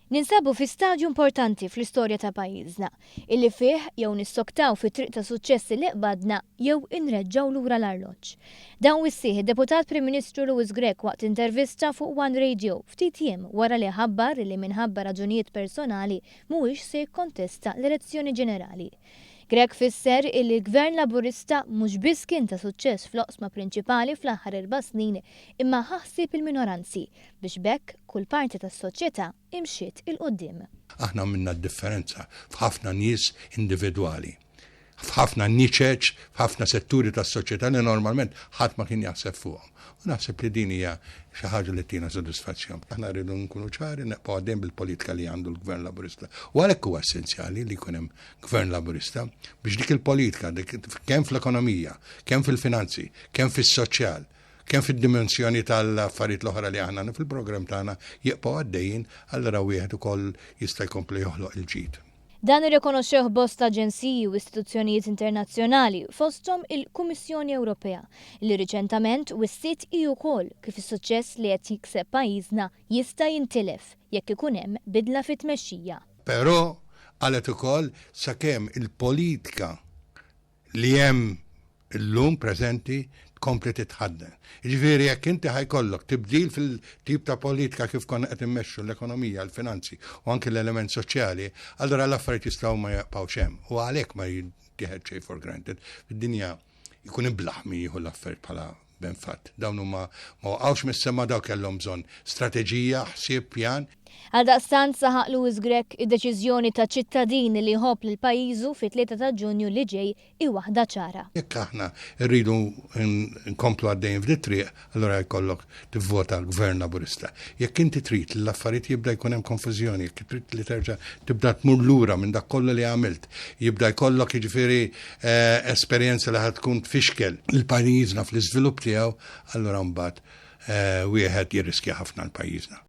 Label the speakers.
Speaker 1: Ninsabu fi stadju importanti fl-istorja ta' pajjiżna, illi fih jew nissoktaw fit-triq ta' suċċessi li qbadna jew inreġġgħu lura l-arloġġ. Dan wissieh id-Deputat Prim Ministru Louis Grech waqt intervista fuq One Radio ftit jiem wara li ħabbar li minħabba raġunijiet personali mhuwiex se jikkontesta l-elezzjoni ġenerali. Grech fisser illi l-Gvern Laburista mhux biss kien ta' suċċess fl-oqsma prinċipali fl-aħħar 4 snin imma ħa ħsieb il-minoranzi biex b'hekk kull parti tas-soċjetà imxiet 'il quddiem.
Speaker 2: Aħna għamilna d-differenza f'ħafna nies individwali, f'ħafna niċeċ, f'ħafna setturi tas-soċjetà li normalment ħadd ma kien jaħseb fuqhom. U naħseb li din hija xi ħaġa li tina sodisfazzjon. Aħna rridu nkunu ċari, neqgħu għaddejn bil-politika li għandu l-Gvern Laburista. U għalhekk huwa essenzjali li jkun hemm Gvern Laburista biex dik il-politika, kemm fl-ekonomija, kemm fil-finanzi, kemm fis-soċjal, kemm fid-dimensjoni tal-affarijiet l-oħra li aħna fil-programm tagħna jibqgħu għaddejjin, allura wieħed ukoll jista' jkompli joħloq il-ġid.
Speaker 1: Dan irrikonoxxewh bosta aġenziji u istituzzjonijiet internazzjonali, fosthom il-Kummissjoni Ewropea, li riċentament wissiet hi wkoll kif is-suċċess li qed jikseb pajjiżna jista' jintilef jekk ikun hemm bidla fit-tmexxija.
Speaker 2: Però qalet ukoll sakemm il-politika li hemm illum preżenti tkompli titħaddem. Jiġifieri jekk inti ħa jkollok tibdil fil-tip ta' politika kif konna qed immexxu l-ekonomija, l-finanzi u anke l-element soċjali, allura l-affarijiet jistgħu ma jibqgħux hemm. U għalhekk ma jittieħed xejn for granted. Fid-dinja jkun iblaħ min jieħu l-affarijiet bħala ben fatt. Dawn huma ma waqgħux mis-sema, daw kellhom bżonn strateġija, ħsieb, pjan.
Speaker 1: Għaldaqstant, saħaq Louis Grech, id-deċiżjoni ta' ċittadin li jħobb lil pajjiżu fit-3 ta' Ġunju li ġej hi waħda ċara.
Speaker 2: Jekk aħna rridu nkomplu għaddejjin f'din triq, allura jkollok tivvota Gvern Laburista. Jekk inti trid li l-affarijiet jibda jkun hemm konfużjoni, jekk trid li terġa' tibda tmur lura minn dak kollu li għamilt, jibda jkollok jiġifieri esperjenza li ħad tkun tfixkel il-pajjiżna fl-iżvilupp tiegħu, allura mbagħad wieħed jirriskja ħafna l-pajjiżna.